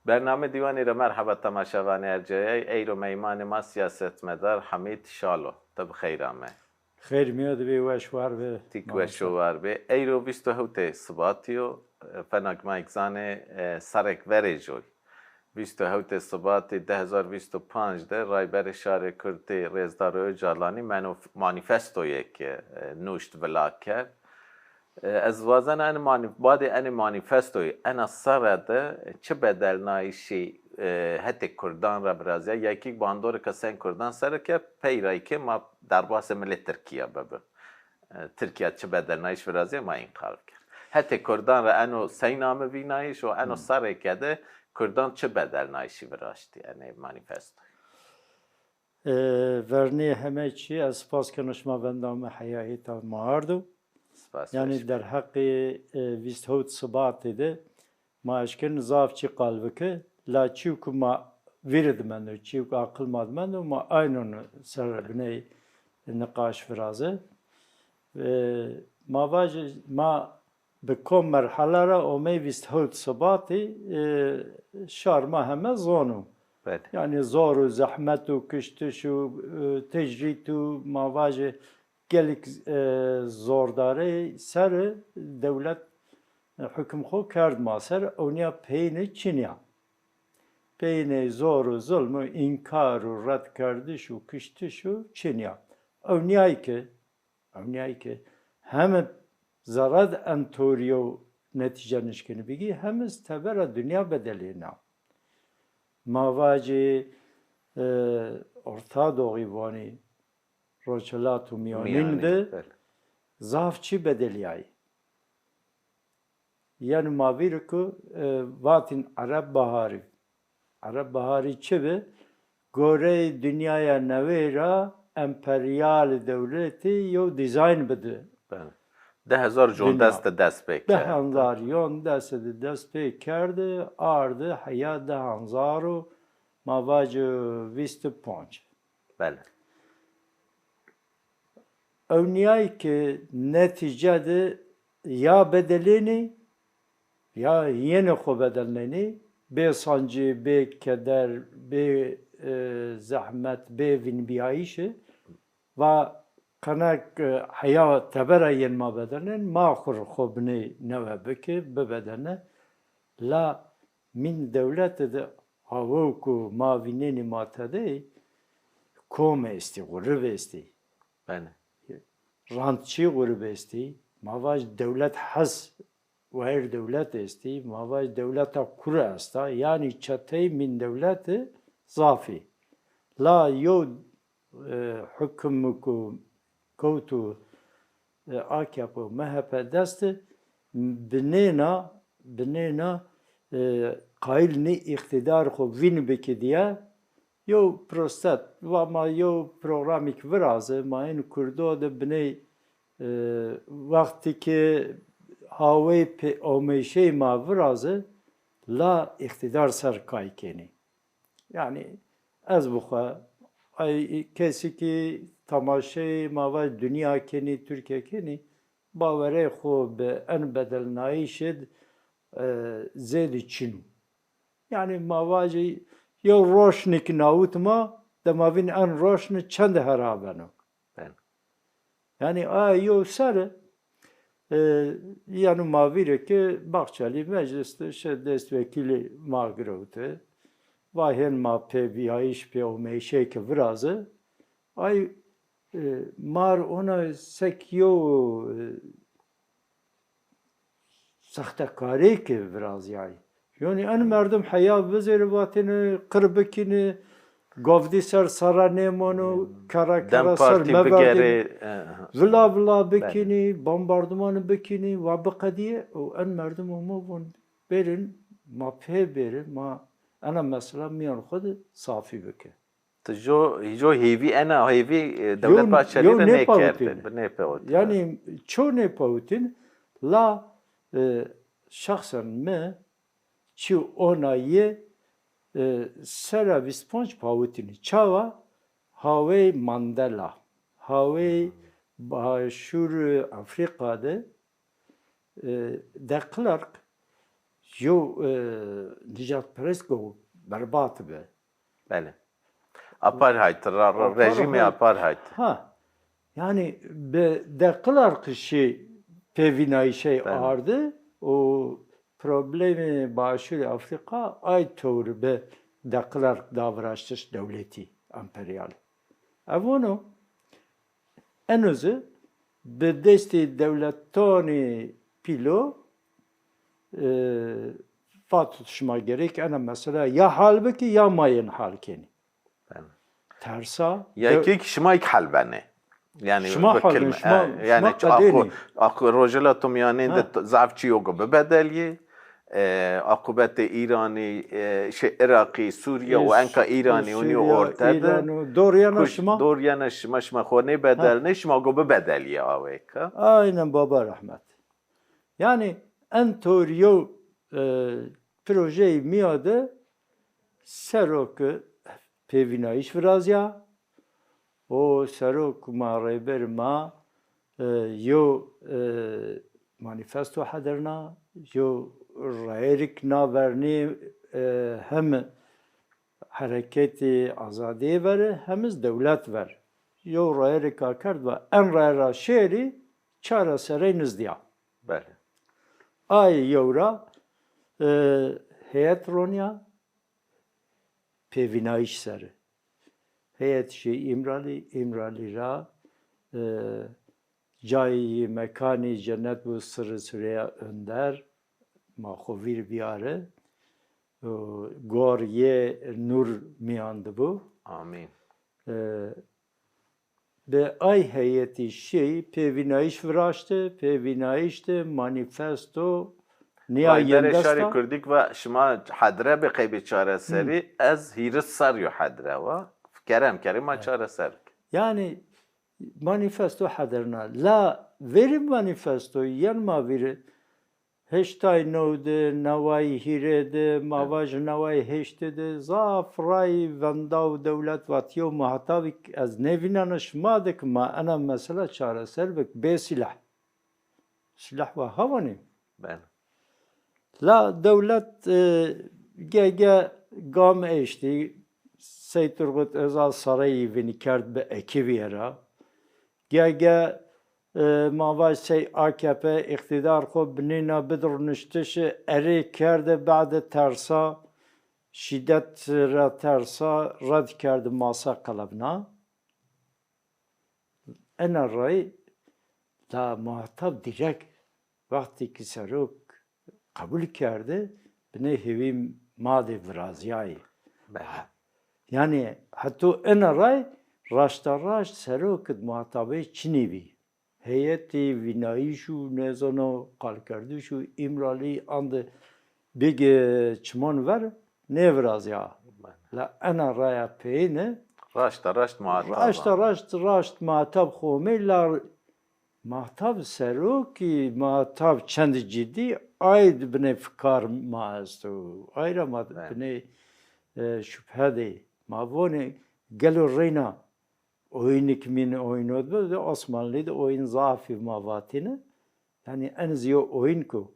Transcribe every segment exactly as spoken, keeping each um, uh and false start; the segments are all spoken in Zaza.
Bername Dîwanî ra merheba temaşevanê erceyey. Eyro meymanê ma siyasetmedar Hamîd Şal o. Ti bi xeyr amey. Xeyr mîyo de bê, weş war bê. Ti kî weş û war bê. Eyro vîst û hewtê Sibatî yo. Fena ke ma kî zanê, e, serrêk verê joy. Vîst û hewtê Sibatî di hezar vîst û panc de Rayberê Şarê Kurdî Rêzdar Ocalanî meno-, manîfestoyêk, e, nuşt, vila kerd. E, ez wazena enê manî-, badê enê manîfestoyî, ena serre de çi bedelnayîşî, e, hetê kurdan ra virazîya, ya kî bandorêka seng kurdan ser kerd, pey ra kî ma derbasê milê Tirkîya bibi. E, Tirkîya çi bedelnayîş virazîya, ma înqal kerd. Hetê kurdan ra eno sey name vînayîş û eno serrêke de kurdan çi bedelnayîşî viraştî enê manîfestoyî? E, vernê heme çî ez spas kena şima venda mi heya hêta ma ardo. Spas. Yanî derheqê, e, vîst hewt Sibatê de ma eşkên zaf çî qal bike. La çîyo ku ma vîrê de mendo, çîyo ku aqil ma de mendo, ma aynon ser biney niqaş viraze. E, ma vajê, ma bi kom merhele ra omey vîst hewt Sibatî, e, şar ma heme zono. Belê. Yanî zor û zehmet û kiştiş û, e, tecrîd û ma vajê gelek, e, zordarey ser dewlet, e, hukm xo kerd ma ser, ewnîya peynê çinîya. Peynê zor û zulm û înkar û redkerdiş û kiştiş û çinîya. Ewnîyay ke Ewnîyay ke heme zerre de en torîyo netîce nişkenî bigî, heme tebera dinya bedelêna. Ma vacî, e, Orta Doğu vanî, Rojhilat û Mîyanîn de zaf çî bedelîyayî. Yanî ma vîr ku, e, vatîn Ereb Baharî. Ereb Baharî çi bi? Goreyê dinyaya newê ra emperyalê dewletî yew dîzayn bidi. Belê. Di hezar û yondes de dest pê kerdi. Di hezar û yondes de dest pê kerdi, ardi heya di hezar û ma vacî vîst û panc. Belê. Ewnîyay ke netîce de ya bedelênî, ya yenê xo bedelnenî, bê sancî, bê keder, bê, e, zehmet, bê vînbîyayîşî, va qenek, e, heya tebera yen ma bedelnên, ma xo rê xo binê newe bike, bibedelne. La mîn dewlete de awew ku ma vînenî ma tede, kom estî, xurib estî. Belê. Rantçî xurib estî. Ma vaj dewlet hes, wayir dewlet estî. Ma vaj dewleta kure esta. Yanî çeteyê mîn dewlete zafî. La yew e, hukimî ku kewto, e, A K P û M H P dest de binêna, binêna, e, qayîl nî îqtîdar xo vîn bikî diye, yew prostet, va ma yew programîk viraze, ma ên Kurdo de biney, e, wextî ke hawey pê omeyşey ma viraze, la îqtîdar ser kay kenî. Yanî ez bi xwe, ay kesî kî temaşeyê ma vaj dinya kenî, Tirkîya kenî, bawerê xo bi en bedelnayîşê de, e, zêdî çin o. Yanî ma vajî yew roşnî kî nawit ma, dema vîn en roşnî çend hera beno. Belê. Yanî a yew ser e, e, yanî ma vîre ke Bahçelî meclis de şe dest wekîlî ma girewte. Va hên ma pê bîyayîş, pê omeyşê ke viraze. Ay, e, mar ona sek yew, e, sextekarêkê virazîyayî. Yonî en merdim heya vizêrî vatêne, qir bikîne, govdî ser serre nêmono, kera kera ser meverdîne. Vila vila bikînî, bombardimanî bikînî, wa biqedîye û en merdim û ma von bêrin, ma pê bêrin, ma ena mesela mîyan xwu de safî bike. Ti jo, jo hêvî ena hêvî, e, dewlet Bahçelî de nêkerde, bi nêpewitîne. Yanî ço nêpewitîn, la, e, şexsen mi çî ona yê, e, sera vîst panc pawitînî. Çawa? Hawey Mandela, hawey Başûr Afrîka de, e, De Klerk yo e, nijadperest go berbat bi. Belê. Apartheid, ra, ra, rejîmê apartheid. Ha. Yanî bi De Klerk şî pêvînayîşey ardi û problemê Başûrê Afrîka ay tewr bi De Klerk da viraştiş dewletî emperyal. Ev ono, eno zî bi destê dewletanê pîlo e, vat şima gerek ena mesela ya hal bikî ya ma yên hal kenî. Tersa. Ya kî şima kî hal benê. Yanî şima hal benê, şima, e, yanî şima qedênî. Aku Rojhilata Mîyanên de zaf çîyo go bibedelîyê. E, akubetê Îranî, e, şey, Iraqî, Sûrîye û enka Îranî ûnî orte de. Dorîyena şima. Dorîyena şima, şima xo nêbedelnê, şima go bibedelîyê awêka. Aynen baba rehmet. Yanî en tewr yew e, projeyê mîya de serok pêvînayîş virazîya û serok ma rêber ma e, yew e, manîfesto hedirna, yew rayêrik na vernî e, hem hereketê azadîye ver, hem iz dewlet ver. Yew rayêrik a kerd va en rayê ra şêrî çareserey nizdîya. Belê. Ay yew ra e, heyet ronîya pêvînayîş ser. Heyet şî Îmralî, Îmralî ra e, cayî mekanî cennet bo Sirrî Sureyya Önder, ma xo vîr bîyare. Gor yê nûr mîyan de bo. Amîn. Bi ay heyetî şî pêvînayîş viraşti, pêvînayîş de manîfesto nîya yêndesta. Şarê Kurdî va şima hedre bi qeybê çareserî, ez hîris serrî yo hedre wa. Kerem kerê ma çareser bike. Yanî manîfesto hedirna. La verî manîfesto yen ma vîrî heştay new de, neway hîrê de, ma vaj neway heştê de zaf ray venda û dewlet vat yew muhatabî ez nêvînena şima de ki ma ena mesela çareser bik bê sîlah. Sîlah wa hawanî. Belê. La dewlet e, ge ge gam eştî, Sey Turgut Özal sarayî vînî kerd bi ekîvîye ra. Ge ge e, ma vaj sey A K P îqtîdar xo binîna bidirniştişi erê kerde bade tersa, şîdet ra tersa red kerde masa qelebna. Ena ray la muhatab dîrek wextê ki serok qebul kerde, binê hêvî ma de virazîyayî. Yanî heto ena ray raşta raşt serok id muhatabey çinî bî. Heyetê vînayîş û nêzano qalkerdiş û Îmralî ande bêge çiman ver nêvirazîya. La ena raya peyêne raşta raşt muhatab raşta raşt raşt muhatab xo omey la muhatab serokî muhatab çend cidî ayd binê fikar ma esto. Ayra ma binê e, şubhe de ma vonê gelo reyna oynik mîn oyno de Osmanlî de oyun zafî ma vatîne. Yanî en zî yo oyun ku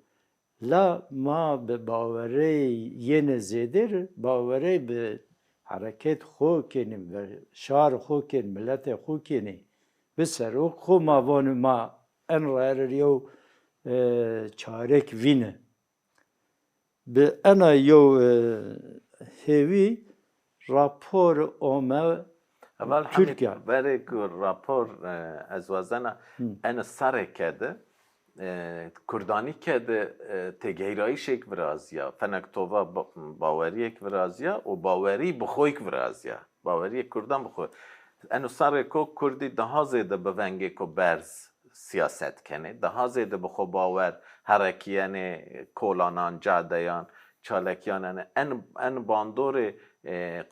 la ma bi bawerey yêne zêdêr, bawerey bi hereket xo kenî, bi şar xo kenî, miletê xo kenî, bi serok xo ma vonî ma en rayer yew e, çarek vîne. Bi ena yew e, hêvî rapor ome Türkiye. Verê ku rapor e, ez wazena ene sarê kedi e, Kurdanî kedi e, têgeyrayîşêk virazîya, fenek tova bawerîyêk virazîya û bawerî bi xo yêk virazîya. Bawerîyê Kurdan bi xo. Eno sarê ko Kurdî daha zêde bi vengêko berz siyaset kenê. Daha zêde bi xo bawer herekîyenê kolanan, cadeyan, çalekîyan. Yanî en, en bandorê e,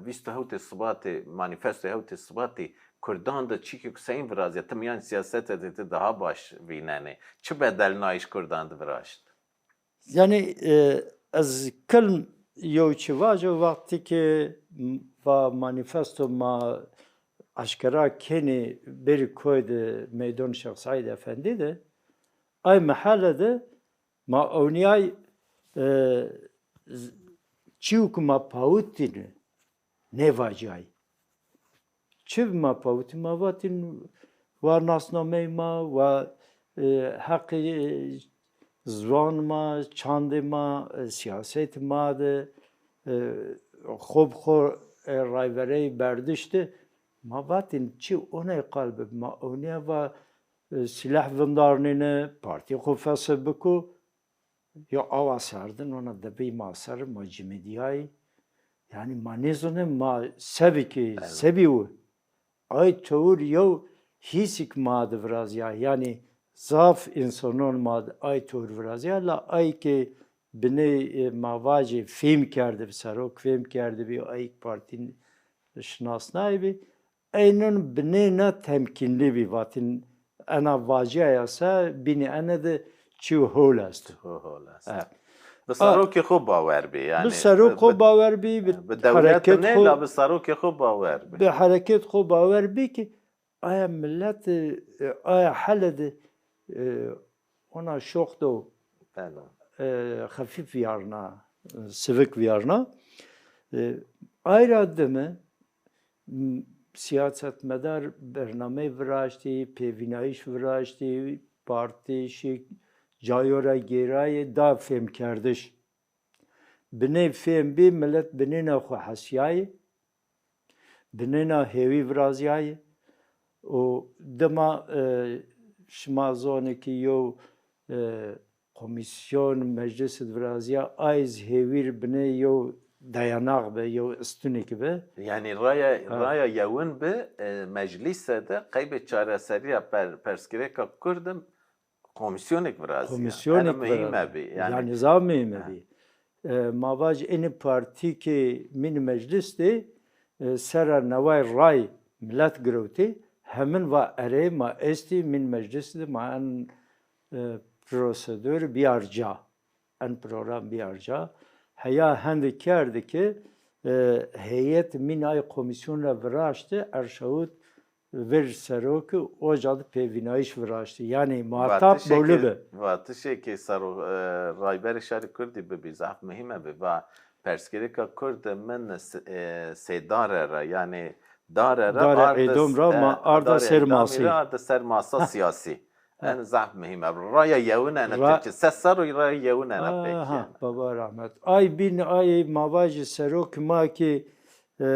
vîst û hewtê Sibatê, manîfestoyê hewtê Sibatî Kurdan de çîkêk seyîn virazîya, ti mîyan sîyasete de ti daha baş vînenê. Çi bedelnayîş Kurdan de viraşt? Yanî e, ez kilm yew çi vajo, wextî ke va manîfesto ma eşkera kenî berî koy de meydon Şêx Seîd Efendî de, ay mehele de ma ewnîyay E, z- çîyo ku ma pawitîne, nêvacîyayî. Çi ma pawitî? Ma vatîn wa nasnameyê ma, wa, e, heqê, e, ziwan ma, çandê ma, e, sîyasetê ma de, e, xo bi xo, e, rayvereyê berdiş de ma vatîn çi oney qal bi. Ma onîya va, e, sîleh vindarnîne, partî xo fesih biko. Yo awa serdin ona debî ma ser, ma cimidîyayî. Yanî ma nêzonê ma sebî ki, sebî wi. Ay tewir yew hîsîk ma de virazîya. Yanî zaf însanon ma de ay tewir virazîya. La ay ki binê, e, ma vacê fêm kerdibî, serok fêm kerdibî, ay ki partî şinasnayîbî. Eynun binêna temkînlî bî, vatîn ena vacîyaya se bînî ene de çîyo hol est. Ho-, hol est. E. Bi serokê xo bawer bî, yanî bi serok xo bawer bî, bi, bi dewlet nê, la bi serokê xo bawer bî. Bi hereket xo bawer bî ki aya milet, e, aya hele de, e, ona şox do, e, xefîf vîyarna, e, sivik vîyarna. E, ay ra dime, m, sîyasetmedar bernameyî viraştî, pêvînayîş viraştî, partî şî cayo ra gêrayê da fêmkerdiş. Binê fêm bî, milet binêna xo hesîyayî, binêna hêwî virazîyayî û dima, e, şima zonê ki yew, e, komîsyon meclis id virazîya, ay zî hêwîr binê yew dayanağ bi, yew istunêk bi. Yanî raya, ha, raya yewin bi, e, meclîse de qeybê çareserîya per-, persgirêka Kurd de komîsyonêk virazîya. Komîsyonêk virazîya. Ena muhîm bî. Yanî, yanî zaf muhîm bî. E, ma vaj enî partî ki mîn meclis de, e, sera neway ray milet girewtî, hemin va erê ma estî mîn meclis de ma en, e, prosedûr bîyar ca. En program bîyar ca. Heya hendi kerdi ki, e, heyet mîn ay komîsyon ra viraşti, Erşawit vir serok, oca de pêvînayîş viraşti. Yanî muhatap boli bi. Vatişê ki sero-, e, Rayberê Şarê Kurdî bibî, zaf muhîm bî. Va persgirêka Kurd min s-, e, sê dare ra, yanî dare ra, dare îdom ra, e, ma arda ser masî. Arda ser masa sîyasî. En zaf muhîm e. Raya yewin ene Tirkî. Ses serro raya yewin ene pekî. Aha, baba rahmet. Ay bîn ay ma vajî serok ma ki, e,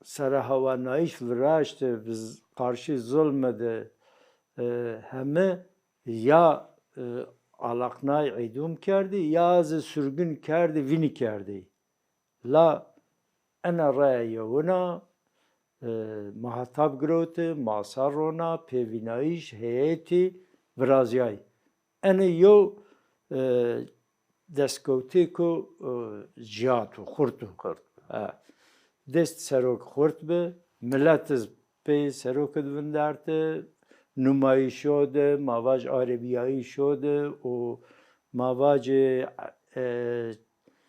sere hawanayîş viraşti, biz qarşî zulme de, e, heme ya, e, alaqnay îdom kerdî, ya zî surgun kerdî, vînî kerdî. La ena raya yewina, e, muhatab girewti, masa rona, pêvînayîş, heyetî virazîyay. Ene yew, e, destkewtêko, e, cîyat o, xurt o. Xurt. E, dest serok xurt bi, milet iz pê serok id vinderti, numayîşo de, ma vaj arebîyayîşo de û ma vacê, e,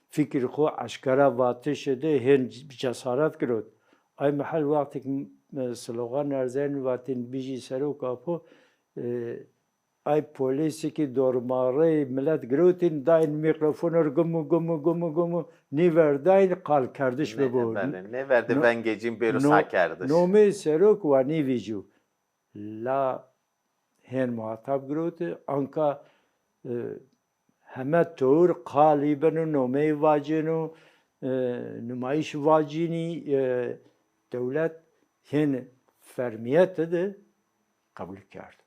fikir xo eşkera vatişi de hên cesaret girot. Ay mehel wextêk, e, slogan erzen vatên bijî serok apo, e, ay polîsî ki dormareyê milet girotîn, dayên mîkrofonor gumu, gumu, gumu, gumu, nîverdayên qalkerdiş bibo. Belê, nêverdê vengê cîn bêro sakerdiş. Nomeyê serok wa nîvîcîyo. La hên muhatab giroti, anka, e, heme tewr qalî beno, nomeyî vacêno, e, numayîş vacînî, e, dewlet hên fermîyete de qebul kerd.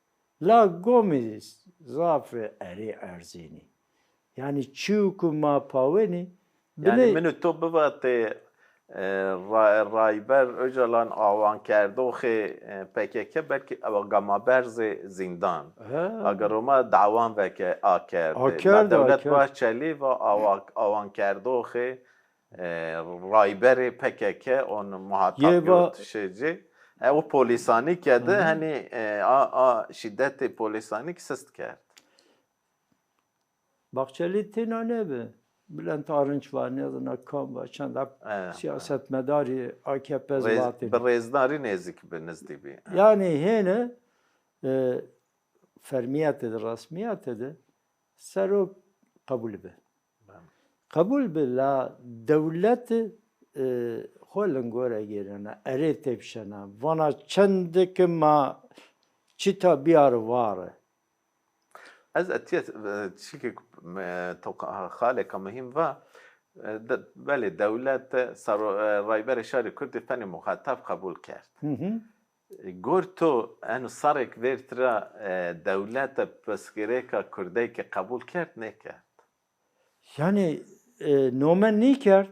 La gomî zaf erê erzênî. Yanî çîyo ku ma pawenî, yanî binê min û to bivatê, e, Ra-, Rayber Ocalan awankerdoxê, e, P K K belkî ew gama berzê zîndan. He. Aga Roma dawan veke akerdê. Akerd, la Dewlet akerd. Bahçelî va awa-, awankerdoxê, e, Rayberê P K K on muhatap girotişê ci. E, o polîsanî kedi, hı hı, henî, e, a, a şîdetê polîsanî ki sist kerd. Bahçelî têna nêbi. Bülent Arınç va, nêzana kam va, çend heb, e, siyasetmedarî A K P vatêne. Bi rêzdarî nêzîk bi, nizdî bî. Yanî hêne, e, fermîyete de, resmîyete de Serok qebul bi. Qebul bi la dewlet, e, xo lingo ra gêrena, erê tepşena. Vana çende ki ma çita biyar vare. Ez etiye, e, çîkê, e, to xaleka muhîm va, e, de, belê dewlete saro, e, Rayberê Şarê Kurdî fenê muxatab qebul kerd. Hı hı. Gor to eno sarêk vêrd ra, e, dewlete pirsgirêka kurdeyke qebul kerd, nêkerd? Yanî, e, nome nîkerd.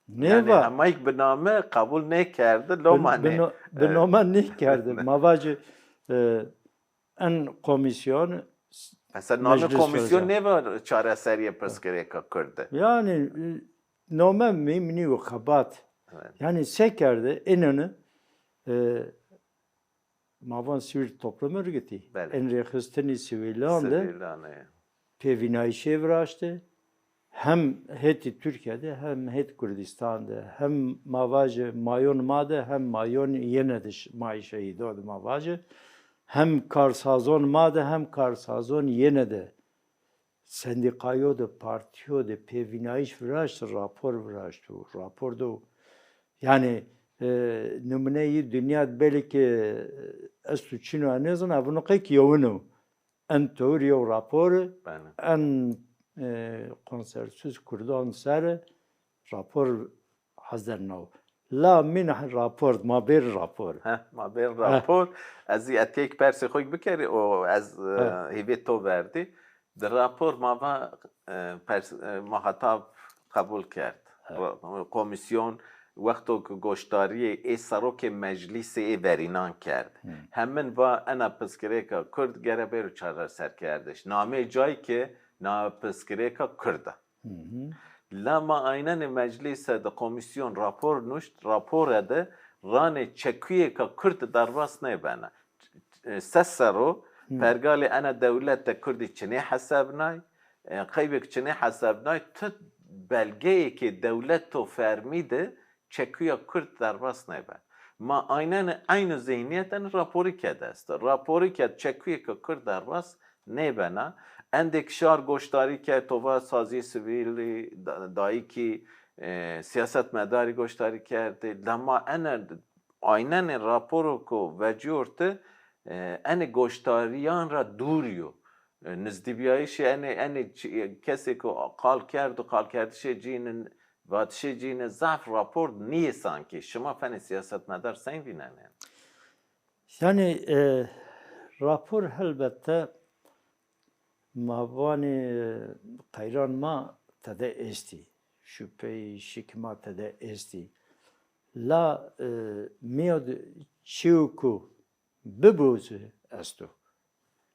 Nêva. Yanî hemayk bi name qebul nêkerde, loma nê. Bi nome nîkerde. Ma vacî, e, en komîsyon. Mesela name komîsyon nêva çareserîye pirsgirêka kurd de. Yanî, e, nome mîm nîyo xebat. Yanî se kerde, inanı, e, ma van sivîl toplum örgütî. Belê. En rêxistinî sivîlan de. Sivîlan e. Pêvînayîşê viraşte. Hem hetî Tirkîye de, hem het Kurdîstan de, hem ma vajê mayon ma de, hem mayon yene de ş-, ma şehîdo de ma vajê. Hem karsazon ma de, hem karsazon yene de. Sendîkayo de, partîyo de pêvînayîş viraşt, rapor viraşto. Rapor do, yanî, e, numûneyî dinya de belê ke, e, esto çin o, ez nêzana, vûno qey ki yewin o. En tewr yew rapor, en, e, konsensus kurdan ser rapor hazirnaw. La min rapor, ma bêr rapor. Heh, ma bêr rapor. Ez zî etiyek persê xo bikerî, o ez, e, hîvê to verdî. Di rapor ma va, e, pers-, e, muhatab qebul kerd. Ra-, komîsyon wexto ki goşdarîyê ê serokê meclîsê ê verînan kerd. Hemin va ena pirsgirêka kurd gere bêro çareserkerdiş. Nameyê cayî ki na pirsgirêka kurd a. La ma aynenê meclîse de komîsyon rapor nuşt, rapore de ranê çekuyêka kurd derbas nêbena. E, ses serro, pergalê ena dewlete kurdî çinê hesebnay, e, qeybêk çinê hesebnay, tu belgeyêkê dewleto fermî de çekuya kurd derbas nêben. Ma aynenê eyno zîhnîyet enê raporî ked esto. Raporî ked çekuyêka kurd derbas nêbena. Endêk şar goşdarî kerd, tova sazîyê sivîlî, da-, dayîkî, e, sîyasetmedarî goşdarî kerdê. Dema ene aynenê raporo ku vecîyorti, e, enê goşdarîyan ra dûrî yo. E, nizdîbîyayîşê enê, enê çi-, kesê ku qal kerd û qalkerdişê cî ne, vatişê cî ne zaf rapor nîyê sankî. Şima fenê sîyasetmedar sey vînenê? Yanî, e, rapor helbette ma vanê, e, qeyran ma tede estî. Şüpheyî, şik ma tede estî. La, e, mîya de çîyo ku bibo zî esto.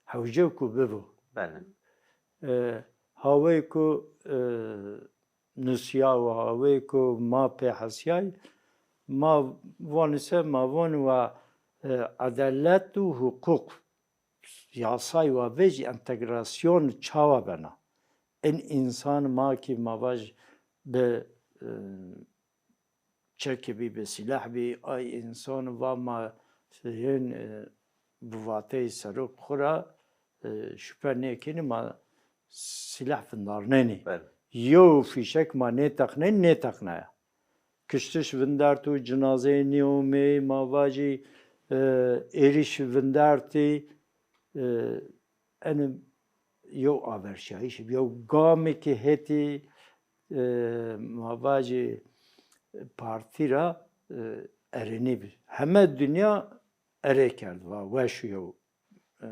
Hewce ku bibo. Belê. E, hawey ku, e, nusîyawo, hawey ku ma pê hesîyay, ma vanî se, ma vanî wa, e, edelet û huqûq, yasay wa vejî entegrasyon çawa bena? En însan ma ki ma vaj bi, e, çekî bî, bi sîleh bî, ay însan va ma hên, e, bi vateyê serok xwu ra, e, şüphe nêkenî ma sîleh vindarnenî. Belê. Yew fîşek ma nêteqnenî, nêteqnaya. Kiştiş vinderto, cinazeyê nêomey, ma vajî, e, êrîş vindertî, e, enê yew averşayîş, yew gamêkê hetî, e, ma vajî partî ra, e, erênî bî. Heme dinya erê kerd, va weş yew, e,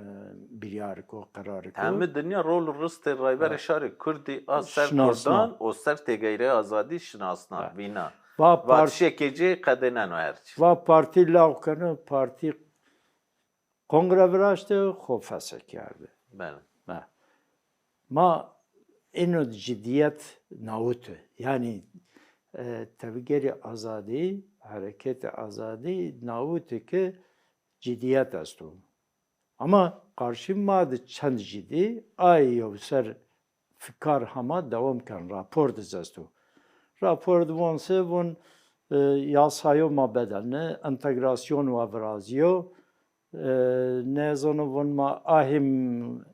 biryarêko, qerarêko. Heme dinya rol û ristê Rayberê Şarê Kurdî a ser kurdan û ser têgeyreya azadî şinasna, vîna. Va part-, vatişêkê cê qedêneno her çî. Va partî law keno, partî kongre viraşte, xo fesek kerde. Belê. Ma ino cidîyet nawite. Yanî, e, tevgerê azadî, hereketê azadî nawite ke cidîyet esto. Ama qarşî ma de çend cidî, ay yew ser fikar hema dewam ken, rapor de zî esto. Rapor de von se von, e, yasayo ma bedelne, entegrasyon wa virazîyo, e, nêzano von ma ahim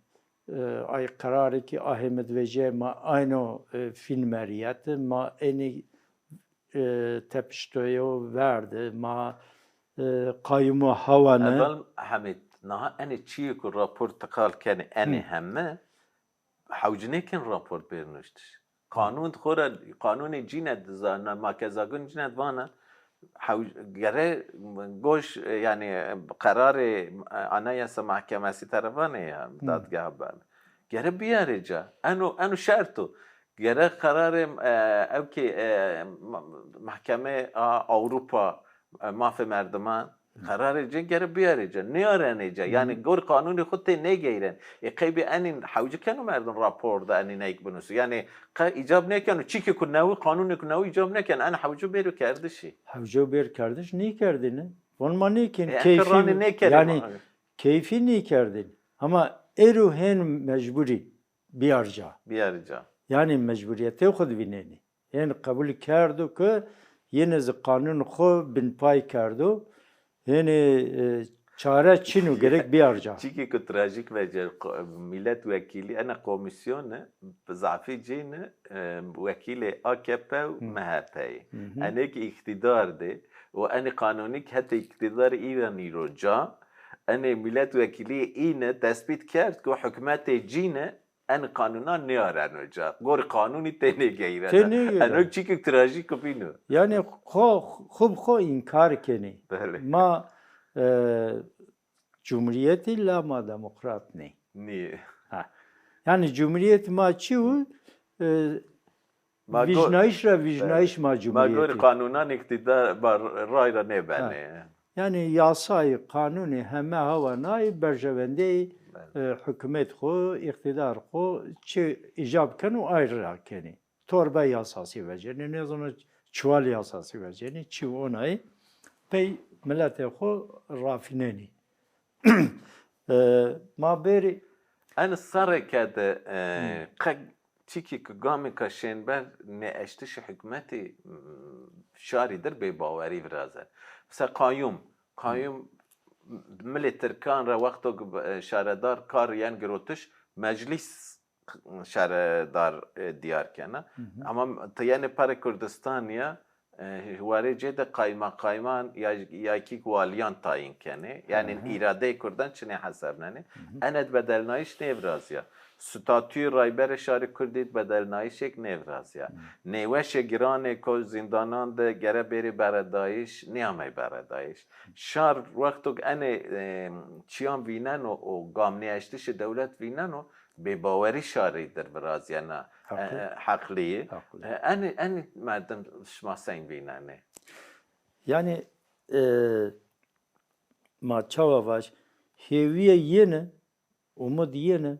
e, ay qerarê ki ahê mi di vejîyay ma ayno, e, fîn meriyeti, ma enî, e, tepiştoyo verdi, ma, e, qayûmo hawane. Evel Hemîd, niha enê çîyê ku raport ti qal kenê, enê Hı. heme, hewci nêken raport bêr nuştiş. Qanûn xo ra, qanûnê cîne dizana, ma kezagun cîne vana, hew-, gere goş, e, yanî, e, qerarê, e, Anayasa Mahkemesi tera vanê ya, Hı. dadgeha ben. Gere biyarê ca. Eno, eno şert o. Gere qerarê, e, ew ki, e, ma-, Mahkeme a Ewropa, e, Mafê Merdiman, Qerarê ci gere biyarê ci, nêarenê ci. Yanî Hı. gor qanûnê xwu tê nêgeyren. Ê qey bî enîn hewci keno merdim rapor de enî neyk binuso. Yanî qe îcab nêkeno çîkê ku newî, qanûnê ku newî îcab nêkeno. En hewci bêro kerdişî. Hewce bêr kerdiş nêkerdêne. Von ma nêkên Ê, en keyfî, ranê nêkerê yanî ma. keyfî nêkerdên. Hema êro hên mecbûrî biyar ca. Biyarê ca. Yanî mecbûrîyetê xwu di vînenî. Hên qebul kerdo ke yine zi qanûn xwu binpay kerdo. Hênî, e, çare çin o, gerek biyar ca. Çîkê ku trajîk vecîya, qo-, milet wekîlî, ena komîsyone, zafî cêne, e, wekîlê A K P û Hı. M H P'yê. Hı hı. Enê ki îqtîdar de û enê qanûnî ki hetê îqtîdarê îran îro ca, enê milet wekîlîyê îne tesbît kerd ku hukmetê cîne en qanûnan nêareno ca. Gorî qanûnî tênê geyrena. Tênê geyrena. Eno çîkik trajîk bîno. Yanî xo, xo bi xo înkar kenê. Belê. Ma, e, cumhuriyetî la ma demokrat nê. Nî. Ha. Yanî cumhuriyet ma çi û, e, Ma go-, vîjnayîş ra vîjnayîş Belê. ma Ma gorî cumhuriyetî. qanûnan îqtîdar, ma ray ra nêbenê. Ha. Yanî yasayî, qanûnî heme hawa nayî berjewendeyî, Belê. e, hukûmet xwu, îqtîdar xwu çi îcab keno ay ra kenî. Torba yasasî vecenî, nêzano çiwal yasasî vecenî, çi onayî pey miletê xwu rafînenî. E, ma bêrî En serrêke de, e, Hı. qe çîkî ki gamêka şênber nêeştişê hukmetî, m, şarî dir bêbawerî viraze. Mesela qayûm, qayûm milê tirkan ra wexto ki, e, şaredar kar yen girotiş, meclîs şaredar, e, diyar kena. Hı hı. Ama ti yenê perê Kurdistanî ya, e, warê cê de qayma-, qayman ya, ya kî walîyan tayîn kenê. Yanî Hı hı. îradeyê kurdan çinê hesabnenê. Hı hı. Ene di bedelnayîş nêvirazîya. Statuyê Rayberê Şarê Kurdî di bedelnayîşêk nêvirazîya. Hı. Nêweşê giranê ko zîndanan de gere bêrê beredayîş, nêamey beredayîş. Şar wexto ke enê, e, çîyan vîneno û gamnêeştişê dewlet vîneno, bêbawerî şarî dir virazîyena, Heqlî. e, heqlî yî. Heqlî. E, enî, enî merdim şima seng vînenê? Yanî, e, ma çawa vaj, hêwîye yene, umid yene,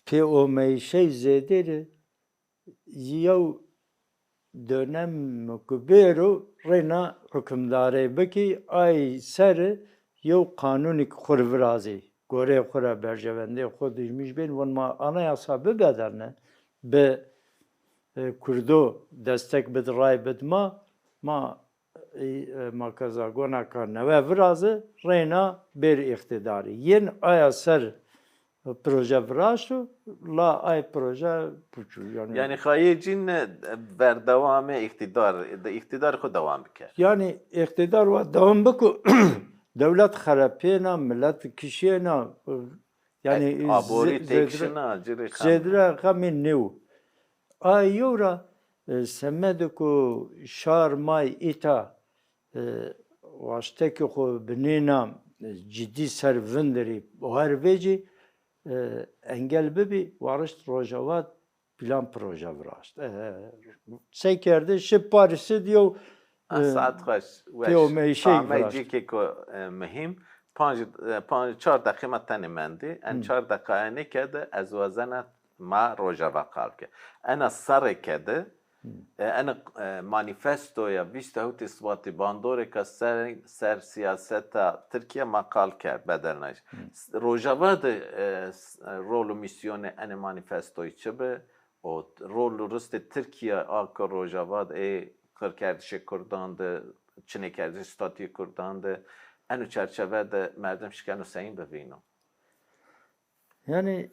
pêomeyîşey zêde rê yew dönem ku bêro reyna hukimdarê bikî, ay ser yew qanûnî ki xwu rê virazî, goreyê xwu ra berjewendê xwu dijmîş bên, von ma anayasa bibedelne, bi, e, Kurdo destek bid, ray bid ma, ma, e, e, ma kezagona ka newe viraze, reyna bêr îqtîdarî. Yên aya ser proje viraşto, la ay proje puç o. Yanî Yanî xayê cîn, e, verdewamê îqtîdar, de îqtîdar xwu dewam biker. Yanî îqtîdar wa dewam biko, dewlet xerepêna, milet kişêna, yanî E, aborî ze-, têk zêdire-, şina, ci rê xem. zêdire xemê nêwo. Ay yew ra, e, semedê ku şar may îta, e, waştekê xwu binêna, e, cidî ser vindirî, her vecî, e, engel bibî, warişt Rojava plan proje viraşt. E, sey kerde, şi Parîsî di yew, A, e, saet xweş, weş. pêomeyîşey Tamey viraşt. cîkêko, e, muhîm. Panc, e, panc, çar deqî ma tenê mendî. En Hı. çar deqayanêke de ez wazena ma Rojava qal ke. Ena serrêke de, Hı. e, ena, e, manîfestoya vîst û hewtê Sibatî bandorêka ser, ser sîyaseta Tirkîya ma qal kerd, bedelnayîş. Hı. S-, Rojava de, e, s-, rol û mîsyonê enê manîfestoyî çi bi? O rol û ristê Tirkîya a ke Rojava de ê qirkerdişê kurdan de, çinêkerdişê statuyê kurdan de, eno çerçeve de merdim şikeno seyîn bivîno? Yanî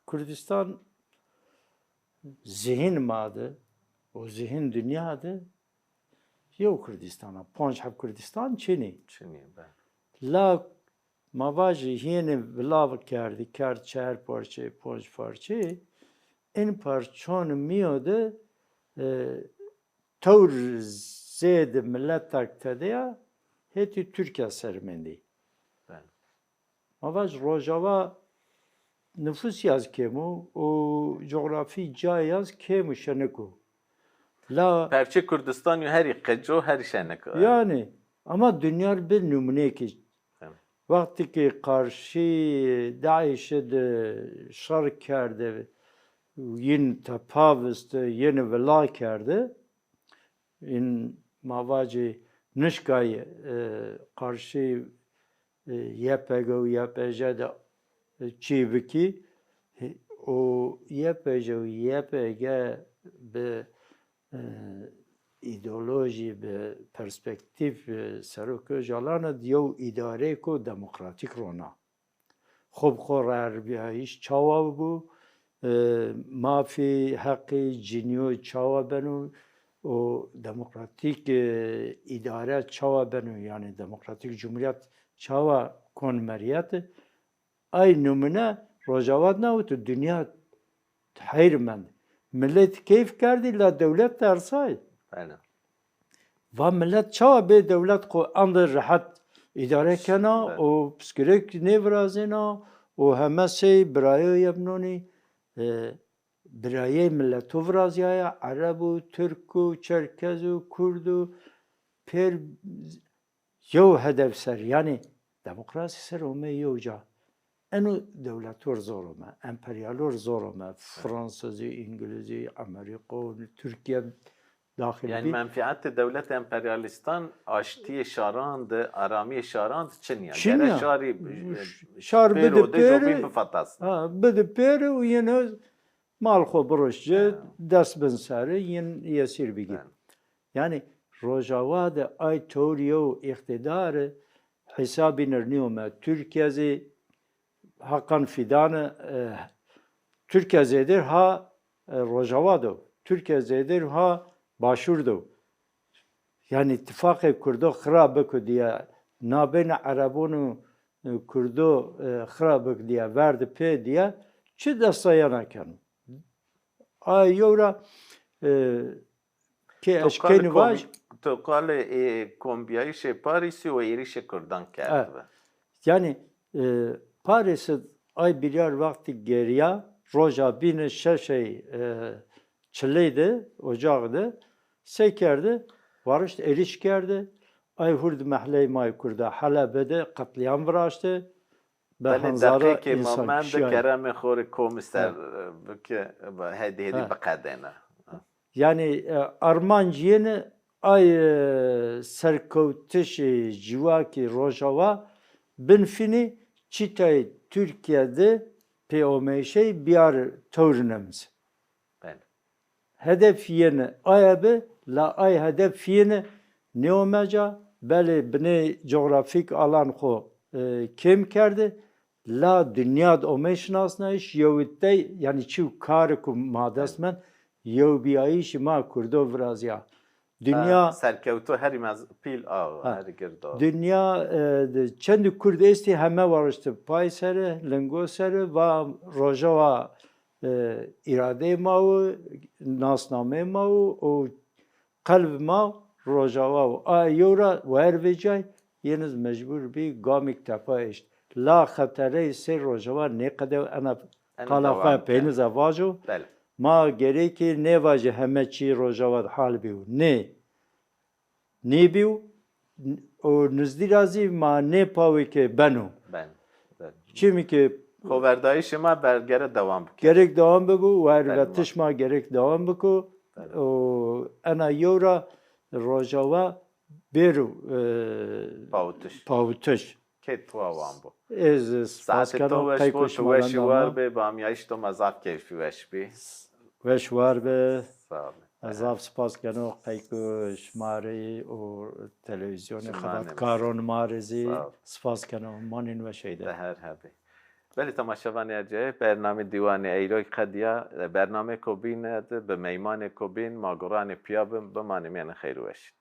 Kurdistan zihîn ma de û zihîn dinya de yew Kurdistan a. Panc heb Kurdistan çinî. Çinî, be. La ma vajî hînî vilav kerdî, kerd çar parçe, panc parçe. In parçon mîyo de, e, tewr zêde miletak tede ya, hetî Tirkîya ser mendî. Be. Ma vaj Rojava nufus yaz kêm o û cografî cayê yaz kêm û şenik o. La perçê Kurdistan yo herî qeco, herî şenik o. Yanî, ama dinya rê bi numûneyekî. Evet. Wextî ki qarşî DAIŞî de şer kerde, yin tepa viste, yeni vila kerde, in ma vacê nişkay, e, qarşî, e, YPG û YPJ de, e, çî bikî, e, û YPJ û YPG bi, e, îdeolojî, bi perspektîf, e, Serok Ocalan id yew îdareyêko demokratîk rona. Xo bi xo rerbîyayîş çawa bû, e, mafî, heqî cinîyo çawa beno û demokratîk, e, îdare çawa beno, yanî demokratîk cumhurîyet çawa kon meriyete. Ay numune Rojava de newito, dinya heyr mend. Milet keyf kerdî la dewlet tersay. Bele. Va milet çawa bê dewlet xo ende rehet îdare kena û piskirêk nêvirazêna û heme sey birayê yebnonî, e, birayê mileto virazîyaya, Ereb û Tirk û Çerkez û Kurd û pêr yew hedef ser, yanî demokrasî ser ome yew ca. Eno dewletor zor ome, emperyalor zor ome. Fransizî, Îngilizî, Amerîko, Tirkîye daxil bî. Yanî menfîetê dewlet emperyalîstan aştîyê şaran de, aramîyê şaran de çin ya. Çin ya. Gere şarî, şar bide pêro de pêri, jobîn bifatasne. Ha, bide pêri û yeno mal xo biroşt ci, dest bin seri, yin yesîr bigî. Yanî Rojava de ay tewr yew îqtîdari hesabînir nîyome. Tirkîye zî Hakan Fîdani, e, Tirkîye zêdir ha, e, Rojava do. Tirkîye zêdir ha Başûr do. Yanî tifaqê Kurdo xira biko diye, nabeyna Erebon û, e, Kurdo, e, xira biko diye, verdi pê diye, çi destayena keno. A yew ra, e, ke eşkenî vaj. To qalê, e, kombîyayîşê Parîsî û êrîşê Kurdan kerd bi. Yanî, e, Parîsî ay biryar wextî geriya, roja bîne şeşey, e, çiley de, ocax de, se kerdi, varişt êrîş kerdi, ay hurd mehley may Kurda Helebe de qetlîyam viraşti. Belê, deqîqê ma mende, keremê xo rê komî ser, e, bike, hedî hedî biqedêne. Yanî, e, armanc yeni ay, e, serkewtişê civakî Rojava binfînî çîtayê Tirkîye de pêomeyşey biyar tewr nimz. Belê. Hedef yeni aye bi, la ay hedef yeni nêome ca, belê binê cografîk alan xo, e, kêm kerdi, la dinya di omey şinasnayîş, yewitey, yanî çîw karê ku ma dest mend, yewbîyayîşî ma Kurdo virazîya. Dinya serkewto herî mez pîl a, herî gird a. Dinya, e, de çendî Kurd estî heme warişti pay seri, lingo seri, va Rojava, e, îradeyê ma wo, nasnameyê ma wo û qelb ma Rojava wo. A yew ra wer vecay, yeniz mecbur bî gamîk tepa eşt. La xetereyê sey Rojava nêqedew, ena qala xo peynize vajo. Belê. Ma gerekî nêvajî heme çî Rojava de hal bîyo. Nê. Nêbîyo û nizdî ra zî ma nêpawe ke beno. Ben, ben. Çimkî xoverdayîşê ma ber gere dewam bike. Gerek dewam bibo, wervetiş ma gerek dewam biko. Belê. Û ena yew ra Rojava bêro, e, pawitiş. Pawitiş. Kê to wan bo. Ez spas keno qeyko şima. Saetê to weş bo, tu weşî war bê, bamyayîş to ma zaf keyfî weş bî. Weş war be. Sağ ol. Ez zaf spas keno qeyko şima rê û televîzyonê xebatkaron ma rê zî spas keno. Manên weşey de. Te her hebî. Belê temaşevanê ercayê, bernamê Dîwanê Eyroy qedîya. Bernamêko bîne de bi meymanêko bîn ma guranê pîya bin, bimanê mîyanê xeyr û weşî.